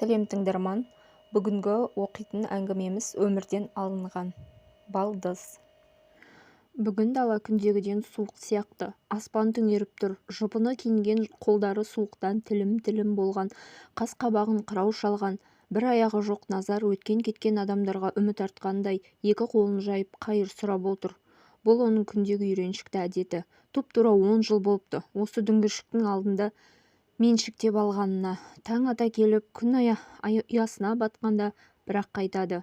Сәлем, тыңдарман! Бүгінгі оқитын әңгімеміз өмірден алынған. Балдыз. Бүгін дала күндегіден суық сияқты. Аспан түнеріп тұр. Жұпыны киінген қолдары суықтан тілім-тілім болған, қас-қабағын қырау шалған, бір аяғы жоқ Назар өткен-кеткен адамдарға үміт артқандай екі қолын жайып қайыр сұрап отыр. Бұл оның күндегі үйреншікті әдеті. Тұп-тура 10 жыл болыпты осы дүңгіршектің алдында меншіктеп алғанына. Таң ата келіп, күн ұясына батқанда бір-ақ қайтады.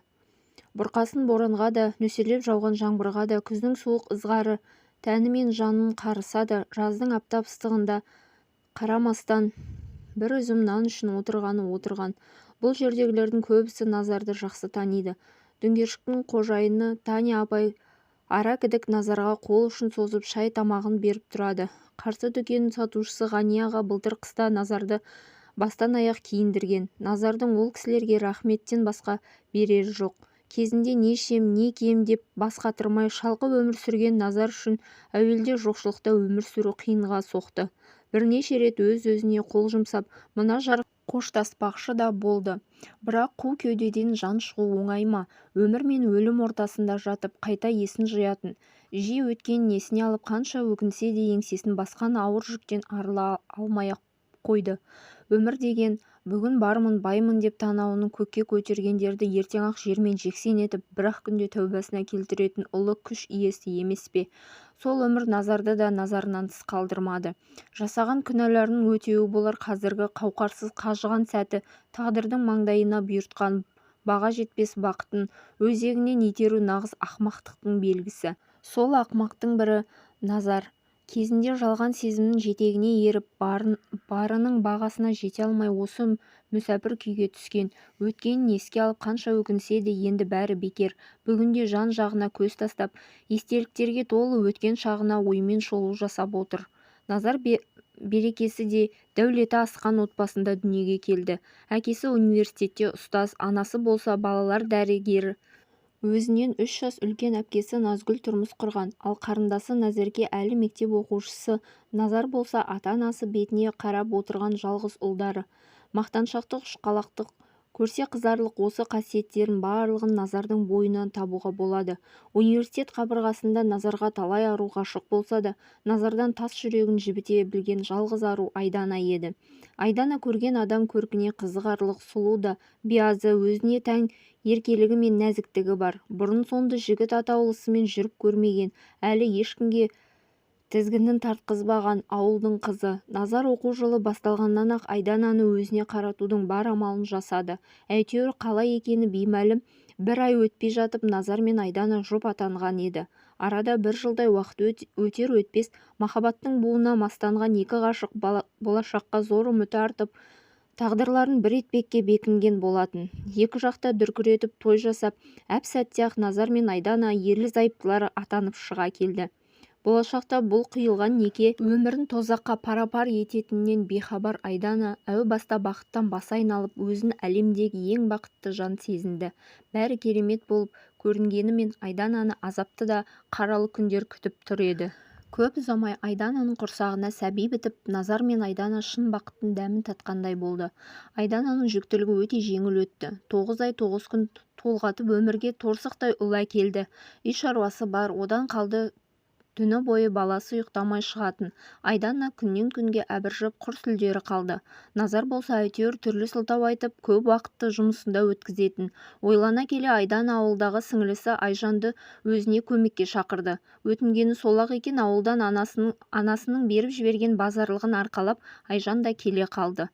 Бұрқасын боранға да, нөсерлеп жауған жаңбырға да, күздің суық ызғары тәні мен жанын қарыса да, жаздың аптап ыстығына қарамастан бір үзім нан үшін отырғаны отырған. Бұл жердегілердің көбісі Назарды жақсы таниды. Дүңгіршектің қожайыны Таня апай ара-кідік Назарға қол ұшын созып, шай-тамағын беріп тұрады. Қарсы дүкеннің сатушысы Ғани аға былтыр қыста Назарды бастан-аяқ киіндірген. Назардың ол кісілерге рахметтен басқа берері жоқ. Кезінде не ішем, не кием деп бас қатырмай, шалқып өмір сүрген Назар үшін әуелде жоқшылықта өмір сүру қиынға соқты. Бірнеше рет өз-өзіне қол жұмсап, мына жарық қоштаспақшы да болды. Бірақ қу кеудеден жан шығу оңай ма? Өмір мен өлім ортасында жатып қайта есін жиятын. Жиі өткенін есіне алып, қанша өкінсе де, еңсесін басқан ауыр жүктен арыла алмай-ақ қойды. Өмір деген бүгін бармын, баймын деп танауын көкке көтергендерді ертең-ақ жермен жексен етіп, бір-ақ күнде тәубасына келтіретін ұлы күш иесі емес пе? Сол өмір Назарды да назарынан тыс қалдырмады. Жасаған күнәларының өтеуі болар қазіргі қауқарсыз қажыған сәті тағдырдың маңдайына бұйыртқан баға жетпес бақытын өзегінен итеру нағыз ақымақтықтың белгісі. Сол ақымақтың бірі Назар. Кезінде жалған сезімнің жетегіне еріп, барының бағасына жете алмай осы мүсәпір күйге түскен. Өткенін еске алып қанша өкінсе де, енді бәрі бекер. Бүгінде жан-жағына көз тастап, естеліктерге толы өткен шағына оймен шолу жасап отыр. Назар берекесі де дәулеті асқан отбасында дүниеге келді. Әкесі университетте ұстаз, анасы болса балалар дәрігері. Өзінен 3 жас үлкен әпкесі Назгүл тұрмыс құрған, ал қарындасы Назерке әлі мектеп оқушысы. Назар болса ата-анасы бетіне қарап отырған жалғыз ұлдары. Мақтаншақтық, ұшқалақтық, көрсе қызарлық осы қасиеттердің барлығын Назардың бойынан табуға болады. Университет қабырғасында Назарға талай ару ғашық болса да, Назардан тас жүрегін жібіте білген жалғыз ару Айдана еді. Айдана көрген адам көркіне қызығарлық сұлу да биязы, өзіне тән еркелігі мен нәзіктігі бар. Бұрын-соңды жігіт атаулысымен жүріп көрмеген, әлі ешкімге тізгінін тартқызбаған ауылдың қызы. Назар оқу жылы басталғаннан-ақ Айдананы өзіне қаратудың бар амалын жасады. Әйтеуір қалай екені беймәлім бір ай өтпей жатып Назар мен Айдана жұп атанған еді. Арада бір жылдай уақыт өтер-өтпес махаббаттың буына мастанған екі ғашық болашаққа зор үміт артып, тағдырларын бір етпекке бекінген болатын. Екі жақта дүркіретіп той жасап, әп-сәтте-ақ Назар мен Айдана ерлі-зайыптылар атанып шыға келді. Болашақта бұл қиылған неке өмірін тозаққа пара-пар ететінінен бейхабар Айдана әу баста бақыттан басы айналып, өзін әлемдегі ең бақытты жан сезінді. Бәрі керемет болып көрінгенімен Айдананы азапты да қаралы күндер күтіп тұр еді. Көп ұзамай Айдананың құрсағына сәби бітіп, Назар мен Айдана шын бақыттың дәмін татқандай болды. Айдананың жүктілігі өте жеңіл өтті. 9 ай 9 күн толғатып, өмірге торсықтай ұл әкелді. Үй шаруасы бар, одан қалды түні бойы баласы ұйықтамай шығатын. Айдана күннен-күнге абыржып, құр сүлдері қалды. Назар болса әйтеуір түрлі сылтау айтып, көп уақытты жұмысында өткізетін. Ойлана келе Айдана ауылдағы сіңлісі Айжанды өзіне көмекке шақырды. Өтінгені сол-ақ екен, ауылдан анасының беріп жіберген базарлығын арқалап Айжан да келе қалды.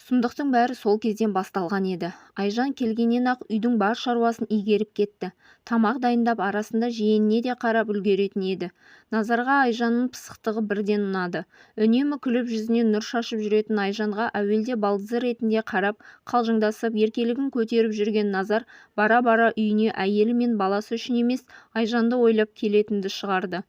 Сұмдықтың бәрі сол кезден басталған еді. Айжан келгеннен-ақ үйдің бар шаруасын игеріп кетті. Тамақ дайындап, арасында жиеніне де қарап үлгеретін еді. Назарға Айжанның пысықтығы бірден ұнады. Үнемі күліп, жүзінен нұр шашып жүретін Айжанға әуелде балдызы ретінде қарап, қалжыңдасып, еркелігін көтеріп жүрген Назар бара-бара үйіне әйелі мен баласы үшін емес, Айжанды ойлап келетінді шығарды.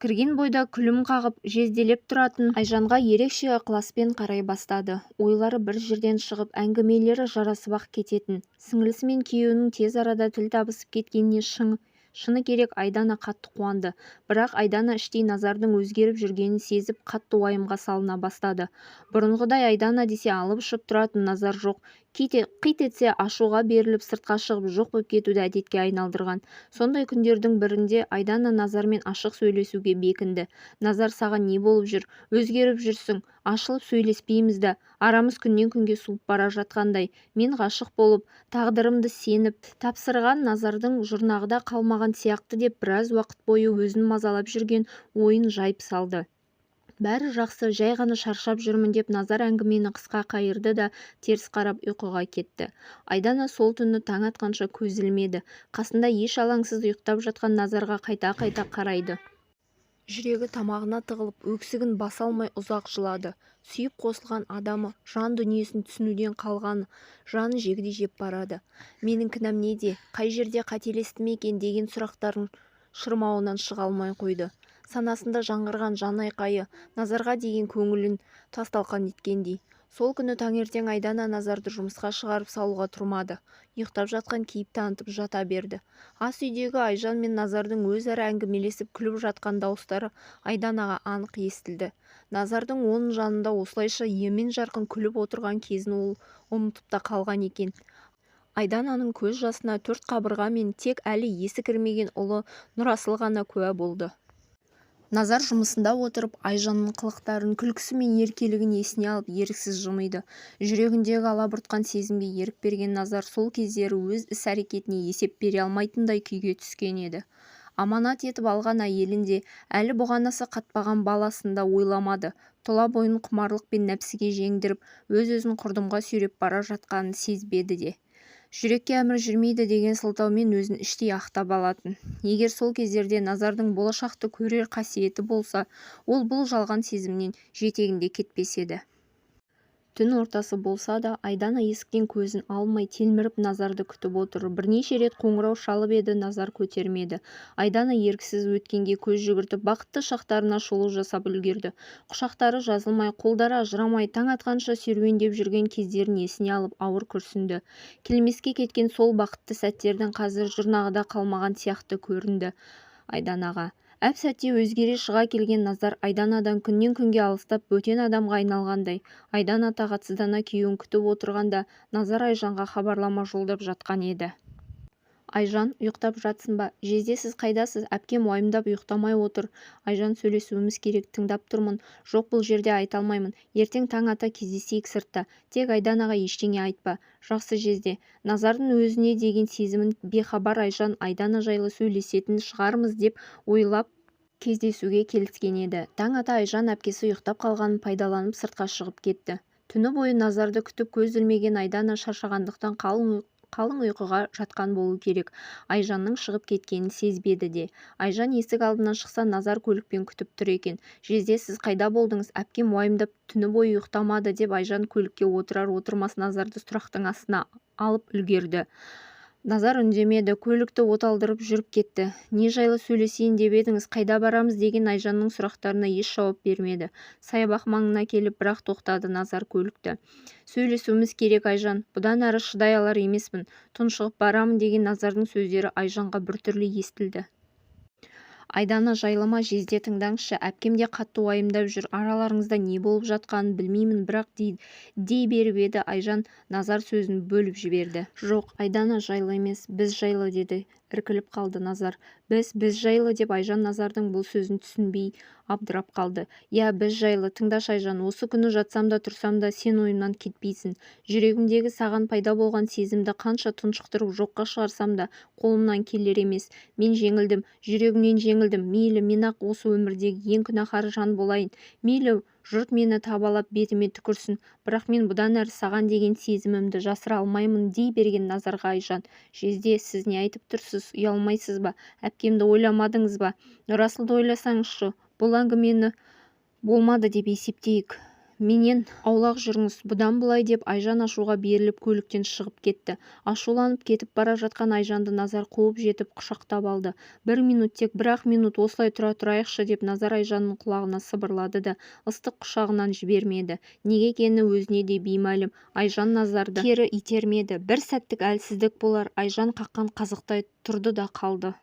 Кірген бойда күлім қағып, жезделеп тұратын Айжанға ерекше ықыласпен қарай бастады. Ойлары бір жерден шығып, әңгімелері жарасып-ақ кететін. Сіңлісі мен күйеуінің тез арада тіл табысып кеткеніне шыны керек Айдана қатты қуанды. Бірақ Айдана іштей Назардың өзгеріп жүргенін сезіп, қатты уайымға салына бастады. Бұрынғыдай Айдана десе алып ұшып тұратын Назар жоқ. Қит етсе ашуға беріліп, сыртқа шығып жоқ боп кетуді әдетке айналдырған. Сондай күндердің бірінде Айдана Назармен ашық сөйлесуге бекінді. Назар, саған не болып жүр? Өзгеріп жүрсің. Ашылып сөйлеспейміз да. Арамыз күннен-күнге суып бара жатқандай. Мен ғашық болып, тағдырымды сеніп тапсырған Назардың жұрнағы да қалмаған сияқты деп біраз уақыт бойы өзін мазалап жүрген ойын жайып салды. Бәрі жақсы, жай ғана шаршап жүрмін деп Назар әңгімені қысқа қайырды да теріс қарап ұйқыға кетті. Айдана сол түні таң атқанша көз ілмеді. Қасында еш алаңсыз ұйықтап жатқан Назарға қайта-қайта қарайды. Жүрегі тамағына тығылып, өксігін баса алмай ұзақ жылады. Сүйіп қосылған адамы, жан дүниесін түсінуден қалғаны жанын жегідей жеп барады. Менің кінәм неде, қай жерде қателестім екен деген сұрақтардың шырмауынан шыға алмай қойды. Санасында жаңғырған жан айқайы Назарға деген көңілін тас-талқан еткендей. Сол күні таңертең Айдана Назарды жұмысқа шығарып салуға тұрмады. Ұйықтап жатқан кейіп танытып жата берді. Ас үйдегі Айжан мен Назардың өзара әңгімелесіп күліп жатқан дауыстары Айданаға анық естілді. Назардың оның жанында осылайша емен-жарқын күліп отырған кезін ол ұмытып та қалған екен. Айдананың көз жасына төрт қабырға мен тек әлі есі кірмеген ұлы Нұрасыл ғана куә болды. Назар жұмысында отырып, Айжанның қылықтарын, күлкісі мен еркелігін есіне алып, еріксіз жымиды. Жүрегіндегі алабұртқан сезімге ерік берген Назар сол кездері өз іс-әрекетіне есеп бере алмайтындай күйге түскен еді. Аманат етіп алған әйелін де, әлі бұғанасы қатпаған баласын да ойламады. Тұла бойын құмарлық пен нәпсіге жеңдіріп, өз-өзін құрдымға сүйреп бара жатқанын сезбеді де. Жүрекке әмір жүрмейді деген сылтаумен өзін іштей ақтап алатын. Егер сол кездерде Назардың болашақты көрер қасиеті болса, ол бұл жалған сезімнен жетегінде кетпес еді. Түн ортасы болса да, Айдана есіктен көзін алмай телміріп Назарды күтіп отыр. Бірнеше рет қоңырау шалып еді, Назар көтермеді. Айдана еріксіз өткенге көз жүгіртіп, бақытты шақтарына шолу жасап үлгерді. Құшақтары жазылмай, қолдары ажырамай, таң атқанша серуендеп жүрген кездерін есіне алып ауыр күрсінді. Келмеске кеткен сол бақытты сәттердің қазір жұрнағы да қалмаған сияқты көрінді Айданаға. Әп-сәтте өзгере шыға келген Назар Айданадан күннен-күнге алыстап, бөтен адамға айналғандай. Айдана тағатсыздана күйеуін күтіп отырғанда Назар Айжанға хабарлама жолдап жатқан еді. Айжан, ұйықтап жатсың ба? Жезде, сіз қайдасыз? Әпкем уайымдап ұйықтамай отыр. Айжан, сөйлесуіміз керек. Тыңдап тұрмын. Жоқ, бұл жерде айта алмаймын. Ертең таң ата кездесейік сыртта. Тек Айданаға ештеңе айтпа. Жақсы, жезде. Назардың өзіне деген сезімін бейхабар Айжан Айдана жайлы сөйлесетін шығармыз деп ойлап кездесуге келіскен еді. Таң ата Айжан әпкесі ұйықтап қалғанын пайдаланып сыртқа шығып кетті. Түні бойы Назарды күтіп көз ілмеген Айдана шаршағандықтан қалың ұйқыға жатқан болу керек. Айжанның шығып кеткенін сезбеді де. Айжан есік алдына шықса, Назар көлікпен күтіп тұр екен. Жезде, сіз қайда болдыңыз? Әпкем уайымдап түні бойы ұйықтамады деп Айжан көлікке отырар-отырмас Назарды сұрақтың астына алып үлгерді. Назар үндемеді, көлікті оталдырып жүріп кетті. Не жайлы сөйлесейін деп едіңіз, қайда барамыз деген Айжанның сұрақтарына еш жауап бермеді. Саябақ маңына келіп бірақ тоқтады Назар көлікті. Сөйлесуіміз керек, Айжан. Бұдан әрі шыдай алар емеспін. Тұншығып барамын деген Назардың сөздері Айжанға біртүрлі естілді. Айдана жайлы ма, жезде, тыңдаңызшы, әпкем де қатты уайымдап жүр. Араларыңызда не болып жатқанын білмеймін, бірақ дей беріп еді Айжан, Назар сөзін бөліп жіберді. Жоқ, Айдана жайлы емес, біз жайлы деді іркіліп қалды Назар. Біз, біз жайлы деп Айжан Назардың бұл сөзін түсінбей абдырап қалды. Иә, біз жайлы. Тыңдашы, Айжан, осы күні жатсам да тұрсам да сен ойымнан кетпейсің. Жүрегімдегі саған пайда болған сезімді қанша тұншықтырып жоққа шығарсам да қолымнан келер емес. Мен жеңілдім, жүрегімнен жеңілдім. Мейлі, мен-ақ осы өмірдегі ең күнәһар жан болайын. Мейлі, жұрт мені табалап бетіме түкірсін, бірақ мен бұдан әрі саған деген сезімімді жасыра алмаймын дей берген Назарға Айжан, жезде, сіз не айтып тұрсыз, ұялмайсыз ба? Әпкемді ойламадыңыз ба? Нұрасылды ойласаңызшы. Бұл әңгімені болмады деп есептейік. Менен аулақ жүріңіз бұдан былай деп Айжан ашуға беріліп көліктен шығып кетті. Ашуланып кетіп бара жатқан Айжанды Назар қуып жетіп құшақтап алды. Бір минут, тек бір-ақ минут осылай тұра тұрайықшы деп Назар Айжанның құлағына сыбырлады да ыстық құшағынан жібермеді. Неге екені өзіне де беймәлім Айжан Назарды кері итермеді. Бір сәттік әлсіздік болар, Айжан қаққан қазықтай тұрды да қалды.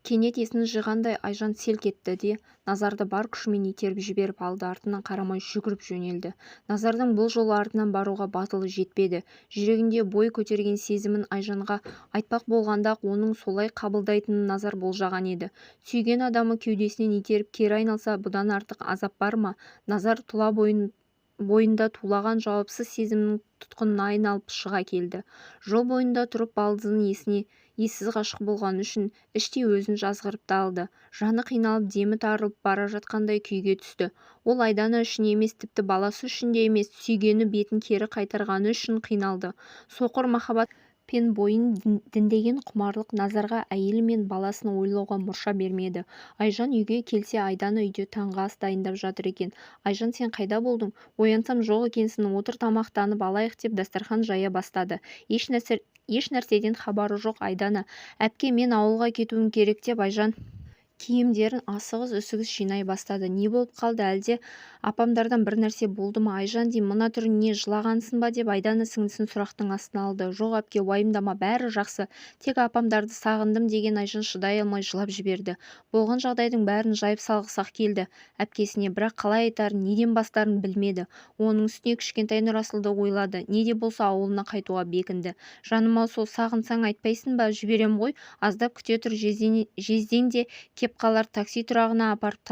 Кенет есін жиғандай Айжан селк етті де, Назарды бар күшімен итеріп жіберіп алды артына қарамай жүгіріп жөнелді. Назардың бұл жолы артынан баруға батылы жетпеді. Жүрегінде бой көтерген сезімін Айжанға айтпақ болғанда-ақ оның солай қабылдайтынын Назар болжаған еді. Сүйген адамы кеудесінен итеріп кері айналса, бұдан артық азап бар ма? Назар тұла бойында тулаған жауапсыз сезімнің тұтқынына айналып шыға келді. Жол бойында тұрып балдызын ессіз ғашық болғаны үшін іштей өзін жазғырып та алды. Жаны қиналып, демі тарылып бара жатқандай күйге түсті. Ол Айдана үшін емес, тіпті баласы үшін де емес, сүйгені бетін кері қайтарғаны үшін қиналды. Соқыр махаббат пен бойын діндеген құмарлық Назарға әйелі мен баласын ойлауға мұрша бермеді. Айжан үйге келсе, Айдана үйде таңғы ас дайындап жатыр екен. Айжан, сен қайда болдың? Оянсам жоқ екенсің, отыр тамақтанып алайық деп дастархан жая бастады. Еш нәрседен хабары жоқ Айдана Әпке, мен ауылға кетуім керек деп Айжан киімдерін асығыс-үсігіс жинай бастады. Не болып қалды, әлде апамдардан бір нәрсе болды ма? Айжан дейм, мына түрің не, жылағансың ба деп Айдана сіңлісін сұрақтың астына алды. Жоқ, әпке, уайымдама, бәрі жақсы. Тек апамдарды сағындым деген Айжан шыдай алмай жылап жіберді. Болған жағдайдың бәрін жайып салғысы келді әпкесіне, бірақ қалай айтарын, неден бастарын білмеді. Оның үстіне кішкентай Нұрасылды ойлады. Не де болса ауылына қайтуға бекінді. Жаным-ау, сол сағынсаң айтпайсың ба, жіберем ғой, аздап күте тұр, жездең де кеп қалар, такси тұрағына апарып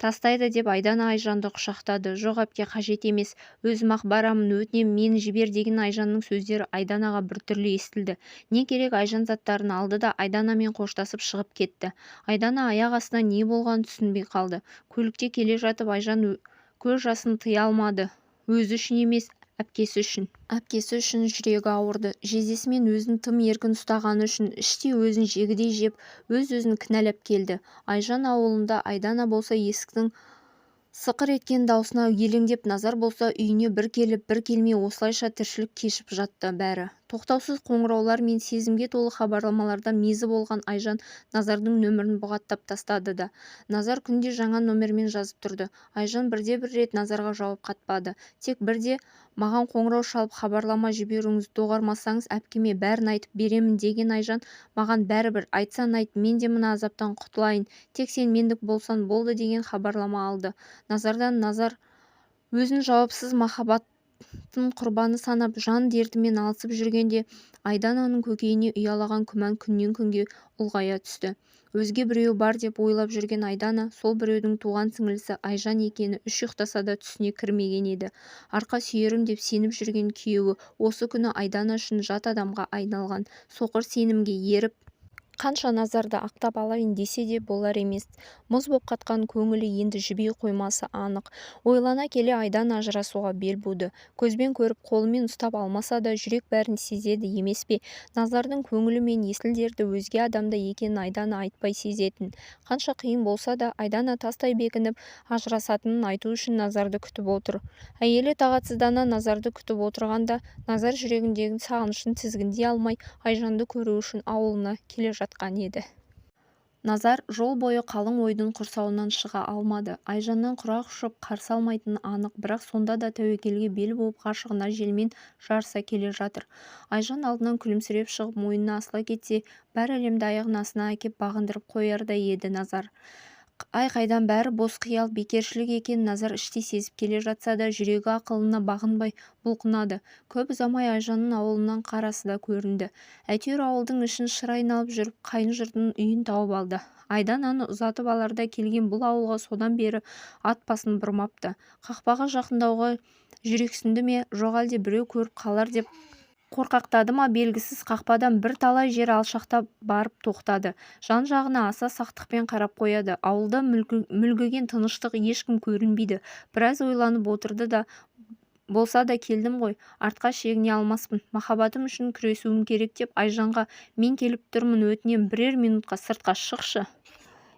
тастайды деп Айдана Айжанды құшақтады. Жоқ, әпке, қажет емес, өзім-ақ барамын, өтінем, мені жібер деген Айжанның сөздері Айданаға біртүрлі естілді. Не керек, Айжан заттарын алды да Айданамен қоштасып шығып кетті. Айдана аяқ астынан не болғанын түсінбей қалды. Көлікте келе жатып Айжан көз жасын тыя алмады. Өзі үшін емес, әпкесі үшін. Әпкесі үшін жүрегі ауырды. Жездесімен өзін тым еркін ұстағаны үшін іштей өзін жегідей жеп, өз-өзін кінәлап келді. Айжан ауылында, Айдана болса есіктің сықыр еткен даусына елеңдеп, Назар болса үйіне бір келіп, бір келмей осылайша тіршілік кешіп жатты бәрі. Тоқтаусыз қоңыраулар мен сезімге толы хабарламалардан мезі болған Айжан Назардың нөмірін бұғаттап тастады да. Назар күнде жаңа нөмірмен жазып тұрды. Айжан бірде-бір рет Назарға жауап қатпады. Тек бірде маған қоңырау шалып хабарлама жіберуіңізді доғармасаңыз, әпкеме бәрін айтып беремін деген Айжан маған бәрібір, айтсаң айт, мен де мына азаптан құтылайын, тек сен мендік болсаң болды деген хабарлама алды Назардан. Назар өзін жауапсыз махаббаттың құрбаны санап, жан дертімен алысып жүргенде Айдананың көкейіне ұялаған күмән күннен-күнге ұлғая түсті. Өзге біреуі бар деп ойлап жүрген Айдана сол біреудің туған сіңлісі Айжан екені үш ұйықтаса да түсіне кірмеген еді. Арқа сүйерім деп сеніп жүрген күйеуі осы күні Айдана үшін жат адамға айналған. Соқыр сенімге еріп, қанша Назарды ақтап алайын десе де болар емес. Мұз боп қатқан көңілі енді жіби қоймасы анық. Ойлана келе Айдана ажырасуға бел буды. Көзбен көріп, қолымен ұстап алмаса да, жүрек бәрін сезеді емес пе? Назардың көңілі мен есіл дерті өзге адамда екенін Айдана айтпай сезетін. Қанша қиын болса да, Айдана тастай бекініп, ажырасатынын айту үшін Назарды күтіп отыр. Әйелі тағатсыздана Назарды күтіп отырғанда, Назар жүрегіндегі сағынышын тізгіндей алмай, Айжанды көру үшін ауылына келе жатқан еді. Назар жол бойы қалың ойдың құрсауынан шыға алмады. Айжаннан құрақ ұшып қарсы алмайтыны анық, бірақ сонда да тәуекелге бел буып, ғашығына желмен жарыса келе жатыр. Айжан алдынан күлімсіреп шығып, мойнына асыла кетсе, бар әлемді аяғының астына әкеп бағындырып қоярдай еді Назар. Ай қайдам, бәрі бос қиял, бекершілік екенін Назар іштей сезіп келе жатса да, жүрегі ақылына бағынбай бұлқынады. Көп ұзамай Айжанның ауылының қарасы да көрінді. Әйтеуір ауылдың ішін шыр айналып жүріп, қайын жұртының үйін тауып алды. Айдананы ұзатып аларда келген бұл ауылға содан бері ат басын бұрмапты. Қақпаға жақындауға жүрексінді ме, жоқ әлде біреу көріп қалар деп қорқақтады ма, белгісіз, қақпадан бір талай жер алшақтап барып тоқтады. Жан-жағына аса сақтықпен қарап қояды. Ауылда мүлгіген тыныштық, ешкім көрінбейді. Біраз ойланып отырды да, болса да келдім ғой, артқа шегіне алмаспын, махаббатым үшін күресуім керек деп Айжанға мен келіп тұрмын, өтінем, бірер минутқа сыртқа шықшы.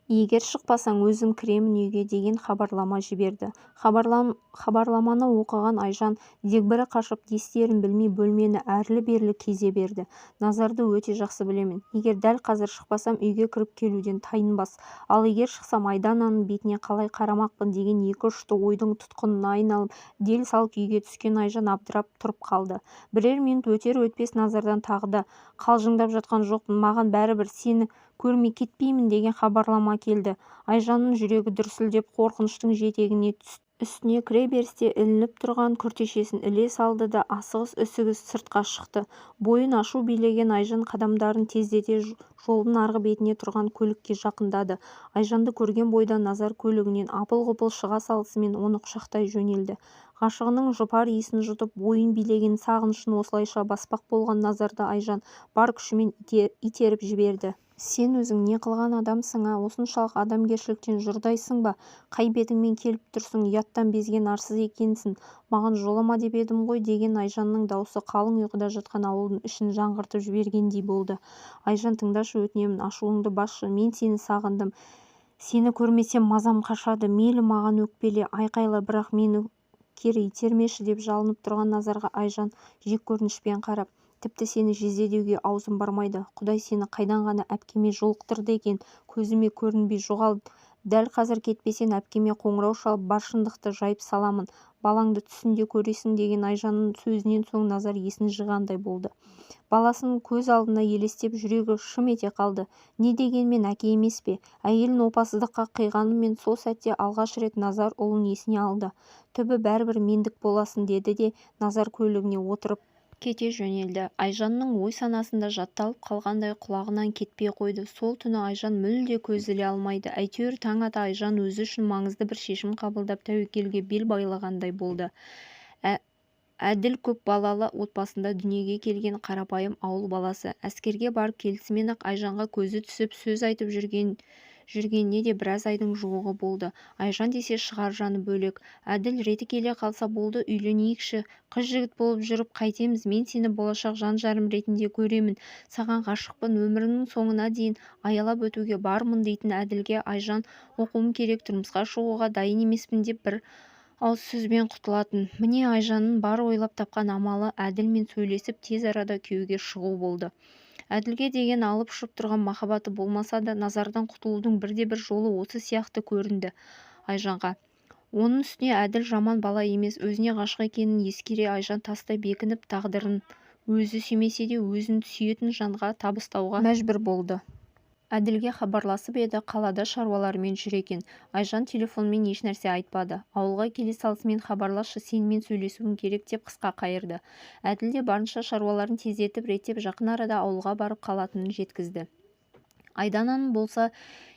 Егер шықпасаң, өзім кіремін үйге деген хабарлама жіберді. Хабарламаны оқыған Айжан дегбірі қашып, не істерін білмей бөлмені әрлі-берлі кезе берді. Назарды өте жақсы білемін. Егер дәл қазір шықпасам, үйге кіріп келуден тайынбас. Ал егер шықсам, Айдананың бетіне қалай қарамақпын деген екі ұшты ойдың тұтқынына айналып, дел сал күйге түскен Айжан абдырап тұрып қалды. Бірер минут өтер-өтпес Назардан тағы да қалжыңдап жатқан жоқпын, маған бәрібір, сені Көрмей кетпеймін деген хабарлама келді. Айжанның жүрегі дүрсілдеп, қорқыныштың жетегіне түсті. Үстіне кіре берісте ілініп тұрған күртешесін іле салды да асығыс-үсігіс сыртқа шықты. Бойын ашу билеген Айжан қадамдарын тездете жолдың арғы бетінде тұрған көлікке жақындады. Айжанды көрген бойда Назар көлігінен апыл-ғұпыл шыға салысымен оны құшақтай жөнелді. Ғашығының жұпар иісін жұтып, бойын билеген сағынышын осылайша баспақ болған Назарды Айжан бар күшімен итеріп жіберді. Сен өзің не қылған адамсың, ә? Осыншалық адамгершіліктен жұрдайсың ба? Қай бетіңмен келіп тұрсың? Ұяттан безген арсыз екенсің. Маған жолама деп едім ғой, деген Айжанның даусы қалың ұйқыда жатқан ауылдың ішін жаңғыртып жібергендей болды. Айжан, тыңдашы, өтінемін, ашуыңды басшы. Мен сені сағындым. Сені көрмесем мазам қашады. Мейлі маған өкпеле, айқайла, бірақ мені кері итермеші, деп жалынып тұрған Назарға Айжан жеккөрінішпен қарап. Тіпті сені жезде деуге аузым бармайды. Құдай сені қайдан ғана әпкеме жолықтырды екен? Көзіме көрінбей жоғал. Дәл қазір кетпесең, әпкеме қоңырау шалып, бар шындықты жайып саламын. Балаңды түсіңде көресің, деген Айжанның сөзінен соң Назар есін жиғандай болды. Баласының көз алдына елестеп, жүрегі шым ете қалды. Не дегенмен әке емес пе? Әйелін опасыздыққа қиғанымен сол сәтте алғаш рет Назар ұлын есіне алды. Түбі бәрібір мендік боласың, деді де Назар көлігіне отырып кете жөнелді. Айжанның ой-санасында жатталып қалғандай құлағынан кетпей қойды. Сол түні Айжан мүлде көз іле алмайды. Әйтеуір таң ата Айжан өзі үшін маңызды бір шешім қабылдап, тәуекелге бел байлағандай болды. Әділ көп балалы отбасында дүниеге келген қарапайым ауыл баласы. Әскерге барып келісімен-ақ Айжанға көзі түсіп, сөз айтып жүргеніне де біраз айдың жуығы болды. Айжан десе шығар жаны бөлек. Әділ реті келе қалса болды, үйленейікші, қыз жігіт болып жүріп қайтеміз, мен сені болашақ жан жарым ретінде көремін, саған ғашықпын, өмірімнің соңына дейін аялап өтуге бармын дейтін Әділге Айжан оқуым керек, тұрмысқа шығуға дайын емеспін деп бір ауыз сөзбен құтылатын. Міне, Айжанның бар ойлап тапқан амалы Әділмен сөйлесіп, тез арада күйеуге шығу болды. Әділге деген алып ұшып тұрған махаббаты болмаса да, Назардан құтылудың бірде-бір жолы осы сияқты көрінді Айжанға. Оның үстіне Әділ жаман бала емес, өзіне ғашық екенін ескере Айжан тастай бекініп, тағдырын өзі сүймесе де өзін сүйетін жанға табыстауға мәжбүр болды. Әділге хабарласып еді, қалада шаруаларымен жүр екен. Айжан телефонмен ешнәрсе айтпады. Ауылға келе салысымен хабарласшы, сенімен сөйлесуім керек деп қысқа қайырды. Әділ де барынша шаруаларын тездетіп реттеп, жақын арада ауылға барып қалатынын жеткізді. Айдананың болса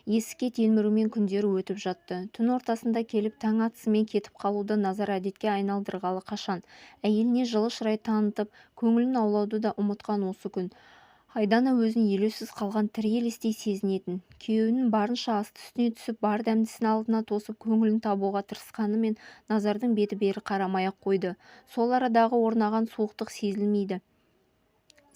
есікке телмірумен күндері өтіп жатты. Түн ортасында келіп, таң атысымен кетіп қалуды Назар әдетке айналдырғалы қашан. Әйеліне жылы шырай танытып, көңілін аулауды да ұмытқан осы күн. Айдана өзін елеусіз қалған тірі елестей сезінетін. Күйеуінің барынша асты-үстіне түсіп, бар дәмдісін алдына тосып, көңілін табуға тырысқанымен Назардың беті бері қарамай-ақ қойды. Сол арадағы орнаған суықтық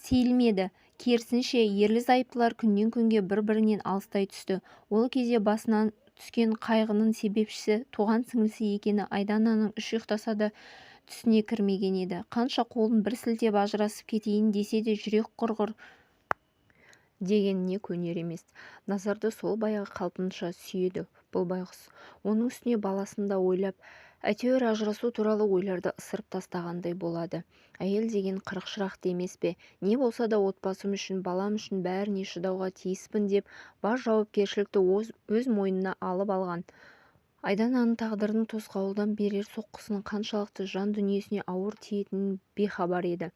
сейілмеді. Керісінше, ерлі-зайыптылар күннен-күнге бір-бірінен алыстай түсті. Ол кезде басынан түскен қайғының себепшісі туған сіңлісі екені Айдананың үш ұйықтаса да түсіне кірмеген еді. Қанша қолын бір сілтеп ажырасып кетейін десе де жүрек құрғыр дегеніне көнер емес. Назарды сол баяғы қалпынша сүйеді бұл байғұс. Оның үстіне баласын да ойлап, әйтеуір ажырасу туралы ойларды ысырып тастағандай болады. Әйел деген қырық шырақты емес пе? Не болса да отбасым үшін, балам үшін бәріне шыдауға тиіспін деп бар жауапкершілікті өз мойнына алып алған. Айдананың тағдырдың тосқауылдан берер соққысының қаншалықты жан дүниесіне ауыр тиетінін бейхабар еді.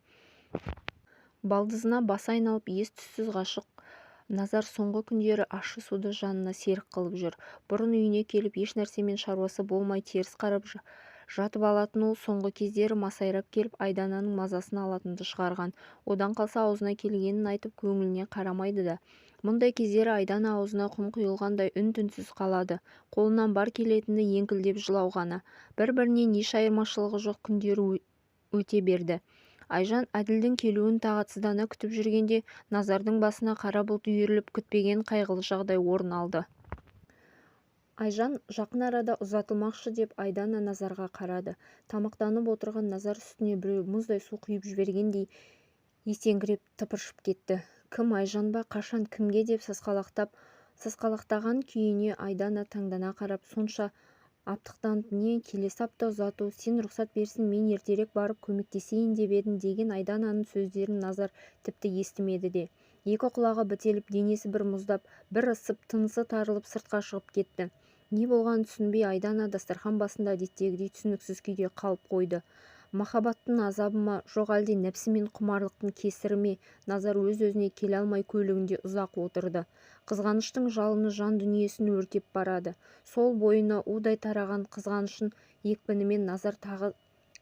Балдызына басы айналып, ес-түссіз ғашық Назар соңғы күндері ащы суды жанына серік қылып жүр. Бұрын үйіне келіп еш нәрсемен шаруасы болмай теріс қарап жатып алатын ол соңғы кездері масайрап келіп Айдананың мазасын алатынды шығарған. Одан қалса аузына келгенін айтып көңіліне қарамайды да. Мұндай кездері Айдана аузына құм құйылғандай үн-түнсіз қалады. Қолынан бар келетіні еңкілдеп жылау ғана. Бір-бірінен еш айырмашылығы жоқ күндері өте берді. Айжан Әділдің келуін тағатсыздана күтіп жүргенде Назардың басына қара бұлт үйіріліп, күтпеген қайғылы жағдай орын алды. Айжан жақын арада ұзатылмақшы деп Айдана Назарға қарады. Тамақтанып отырған Назар үстіне біреу мұздай су құйып жібергендей есеңгіреп тыпыршып кетті. Кім, Айжан ба? Қашан, кімге деп сасқалақтаған күйіне Айдана таңдана қарап, сонша аптықтанып не, келесі апта ұзату, сен рұқсат берсін, мен ертерек барып көмектесейін деп едім деген Айдананың сөздерін Назар тіпті естімеді де. Екі құлағы бітеліп, денесі бір мұздап, бір ысып, тынысы тарылып сыртқа шығып кетті. Не болғанын түсінбей Айдана дастархан басында әдеттегідей түсініксіз күйде қалып қойды. Махаббаттың азабы ма, жоқ әлде нәпсі мен құмарлықтың кесірі ме, Назар өз-өзіне келе алмай көлігінде ұзақ отырды. Қызғаныштың жалыны жан дүниесін өртеп барады. Сол бойына удай тараған қызғаныштың екпінімен Назар тағы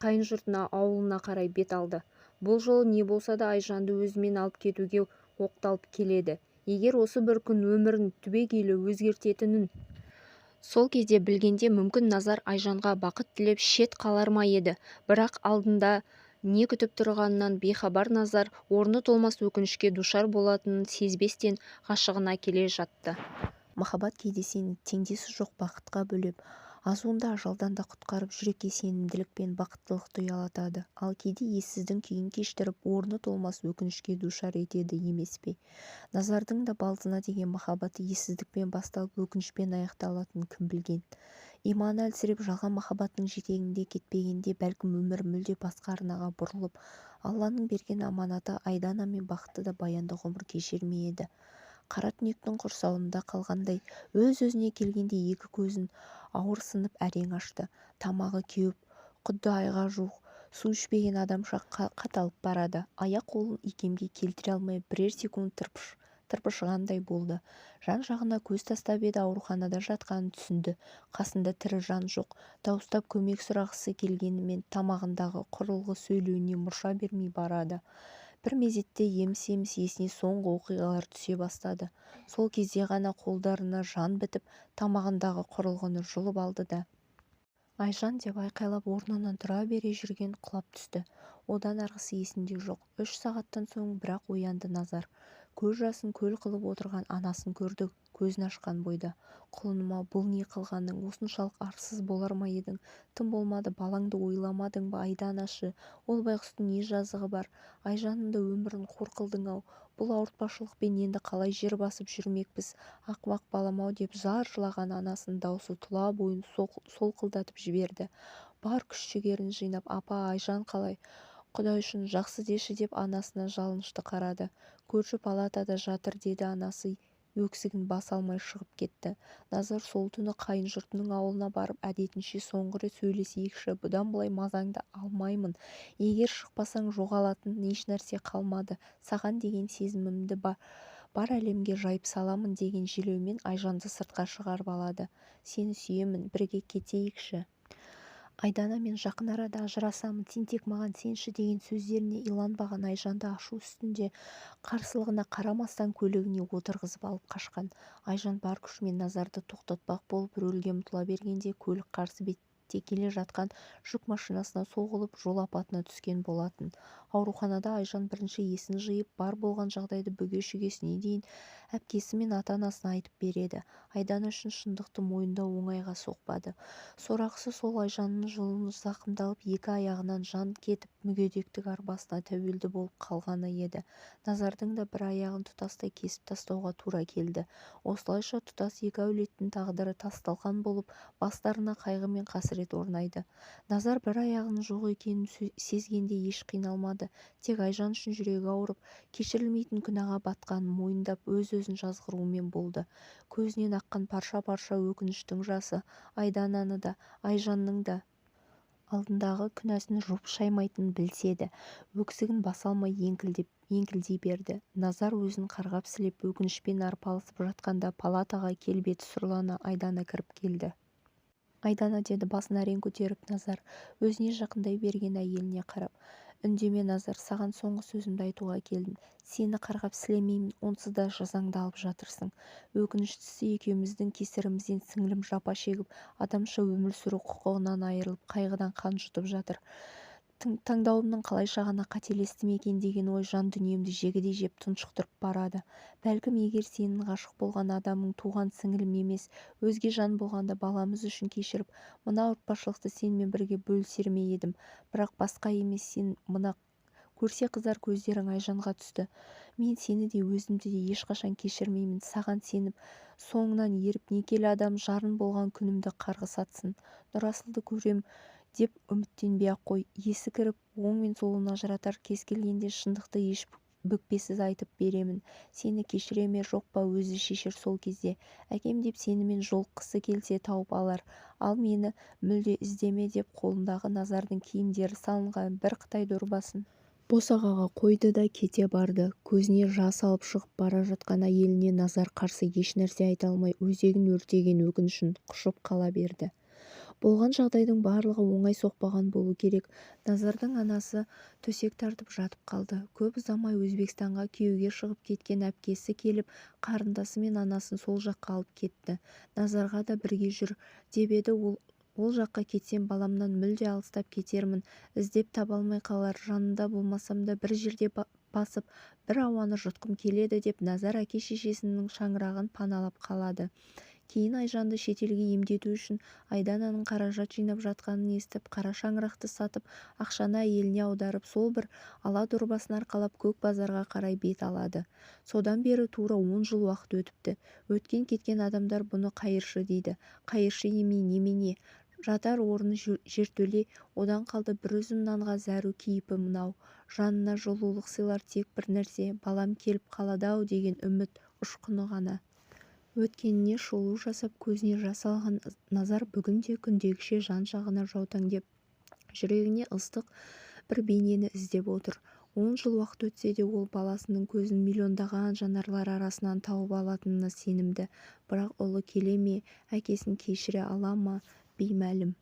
қайын жұртына, ауылына қарай бет алды. Бұл жолы не болса да Айжанды өзімен алып кетуге оқталып келеді. Егер осы бір күн өмірін түбегейлі өзгертетінін сол кезде білгенде, мүмкін, Назар Айжанға бақыт тілеп шет қалар ма еді. Бірақ алдында не күтіп тұрғанынан бейхабар Назар орны толмас өкінішке душар болатынын сезбестен ғашығына келе жатты. Махаббат кейде сені теңдесі жоқ бақытқа бөлеп, азуында ажалдан да құтқарып, жүрекке сенімділік пен бақыттылықты ұялатады. Ал кейде ессіздің күйін кештіріп, орны толмас өкінішке душар етеді емес пе? Назардың да балдызына деген махаббаты ессіздікпен басталып, өкінішпен аяқталатынын кім білген? Иманы әлсіреп, жалған махаббатының жетегінде кетпегенде, бәлкім, өмірі мүлде басқа арнаға бұрылып, Алланың берген аманаты Айданамен бақытты да баянды ғұмыр кешер ме еді? Қара түнектің құрсауында қалғандай, өз-өзіне келгендей екі көзін ауырсынып әрең ашты. Тамағы кеуіп, құдды айға жуық су ішпеген адамша қаталып барады. Аяқ-қолын икемге келтіре алмай бірер секунд тырпышығандай болды. Жан-жағына көз тастап еді, ауруханада жатқанын түсінді. Қасында тірі жан жоқ. Дауыстап көмек сұрағысы келгенімен тамағындағы құрылғы сөйлеуіне мұрша бермей барады. Бір мезетте еміс-еміс есіне соңғы оқиғалар түсе бастады. Сол кезде ғана қолдарына жан бітіп, тамағындағы құрылғыны жұлып алды да, «Айжан!» деп айқайлап орнынан тұра бере жерге құлап түсті. Одан арғысы есінде жоқ. 3 сағаттан соң бірақ оянды Назар. Көз жасын көл қылып отырған анасын көрді көзін ашқан бойда. «Құлыным-ау, бұл не қылғаның? Осыншалық арсыз болар ма едің? Тым болмады балаңды ойламадың ба? Айдана ше? Ол байғұстың не жазығы бар? Айжанның да өмірін қор қылдың-ау. Бұл ауыртпашылықпен енді қалай жер басып жүрмекпіз, ақымақ балам-ау?» деп зар жылаған анасының даусы тұла бойын солқылдатып жіберді. Бар күш-жігерін жинап, «Апа, Айжан қалай? Құдай үшін жақсы деші», – деп анасына жалынышты қарады. «Көрші палатада жатыр», – деді анасы, өксігін баса алмай шығып кетті. Назар сол түні қайын жұртының ауылына барып, әдетінше, «Соңғы рет сөйлесейікші, бұдан былай мазаңды алмаймын, егер шықпасаң, жоғалатын ешнәрсе қалмады, саған деген сезімімді бар әлемге жайып саламын» деген желеумен Айжанды сыртқа шығарып алады. «Сені сүйемін, бірге кетейікші. Айданамен жақын арада ажырасамын, сен тек маған сенші» деген сөздеріне иланбаған Айжанды ашу үстінде қарсылығына қарамастан көлігіне отырғызып алып қашқан. Айжан бар күшімен Назарды тоқтатпақ болып рөлге ұмтыла бергенде көлік қарсы бетте келе жатқан жүк машинасына соғылып, жол апатына түскен болатын. Ауруханада Айжан бірінші есін жиып, бар болған жағдайды бүге-шүгесіне дейін әпкесі мен ата-анасына айтып береді. Айдана үшін шындықты мойындау оңайға соқпады. Сорақысы сол, Айжанның жұлыны зақымдалып, екі аяғынан жан кетіп, мүгедектік арбасына тәуелді болып қалғаны еді. Назардың да бір аяғын тұтастай кесіп тастауға тура келді. Осылайша тұтас екі әулеттің тағдыры тас-талқан болып, бастарына қайғы мен қасірет орнайды. Назар бір аяғының жоқ екенін сезгенде еш қиналмады. Тек Айжан үшін жүрегі ауырып, кешірілмейтін күнәға батқанын мойындап, өз-өзін жазғырумен болды. Көзінен аққан парша-парша өкініштің жасы Айдананы да, Айжанның да алдындағы күнәсін жуып-шаймайтынын білсе де, өксігін баса алмай еңкілдей берді. Назар өзін қарғап-сілеп, өкінішпен арпалысып жатқанда палатаға келбеті сұрлана Айдана кіріп келді. «Айдана!» – деді басын әрең көтеріп Назар, өзіне жақындай берген әйеліне қарап. «Үндеме, Назар, саған соңғы сөзімді айтуға келдім. Сені қарғап-сілемеймін, онсыз да жазаңды алып жатырсың. Өкініштісі, екеуміздің кесірімізден сіңлім жапа шегіп, адамша өмір сүру құқығынан айырылып, қайғыдан қан жұтып жатыр. Таңдауымнан қалайша ғана қателестім екен деген ой жан дүниемді жегідей жеп, тұншықтырып барады. Бәлкім, егер сенің ғашық болған адамың туған сіңлім емес, өзге жан болғанда, баламыз үшін кешіріп, мына ауыртпашылықты сенімен бірге бөлісер ме едім. Бірақ басқа емес, сен мына көрсе қызар көздерің Айжанға түсті. Мен сені де, өзімді де ешқашан кешірмеймін. Саған сеніп, соңынан еріп, некелі адам жарын болған күнімді қарғыс атсын. Нұрасылды көрем деп үміттенбей-ақ қой». Есі кіріп, оң мен солын ажыратар кез келгенде шындықты еш Бүкпесіз айтып беремін. Сені кешіре ме, жоқ па, өзі шешер сол кезде. Әкем деп сенімен жолыққысы келсе тауып алар. Ал мені мүлде іздеме, деп қолындағы Назардың киімдері салынған бір қытай дорбасын босағаға қойды да кете барды. Көзіне жас алып шығып бара жатқан әйеліне Назар қарсы ешнәрсе айта алмай өзегін өртеген өкінішін құшып қала берді. Болған жағдайдың барлығы оңай соқпаған болу керек, Назардың анасы төсек тартып жатып қалды. Көп ұзамай Өзбекстанға күйеуге шығып кеткен әпкесі келіп, қарындасы мен анасын сол жаққа алып кетті. Назарға да бірге жүр деп еді, ол ол жаққа кетсем баламнан мүлде алыстап кетермін, іздеп таба алмай қалар, жанында болмасам да бір жерде басып, бір ауаны жұтқым келеді деп Назар әке-шешесінің шаңырағын паналап қалады. Кейін Айжанды шетелге емдету үшін Айдананың қаражат жинап жатқанын естіп, қара шаңырақты сатып, ақшаны әйеліне аударып, сол бір ала дорбасын арқалап көк базарға қарай бет алады. Содан бері тура 10 жыл уақыт өтіпті. Өткен-кеткен адамдар бұны қайыршы дейді. Қайыршы емей немене, жатар орны жертөле, одан қалды бір үзім нанға зәру кейпі мынау. Жанына жылулық сыйлар тек бір нәрсе – балам келіп қалады-ау деген үміт ұшқыны ғана. Өткеніне шолу жасап көзіне жас алған Назар бүгін де күндегіше жан-жағына жаутаңдап, жүрегіне ыстық бір бейнені іздеп отыр. 10 жыл уақыт өтсе де ол баласының көзін миллиондаған жанарлар арасынан тауып алатынына сенімді. Бірақ ұлы келе ме, әкесін кешіре ала ма, беймәлім.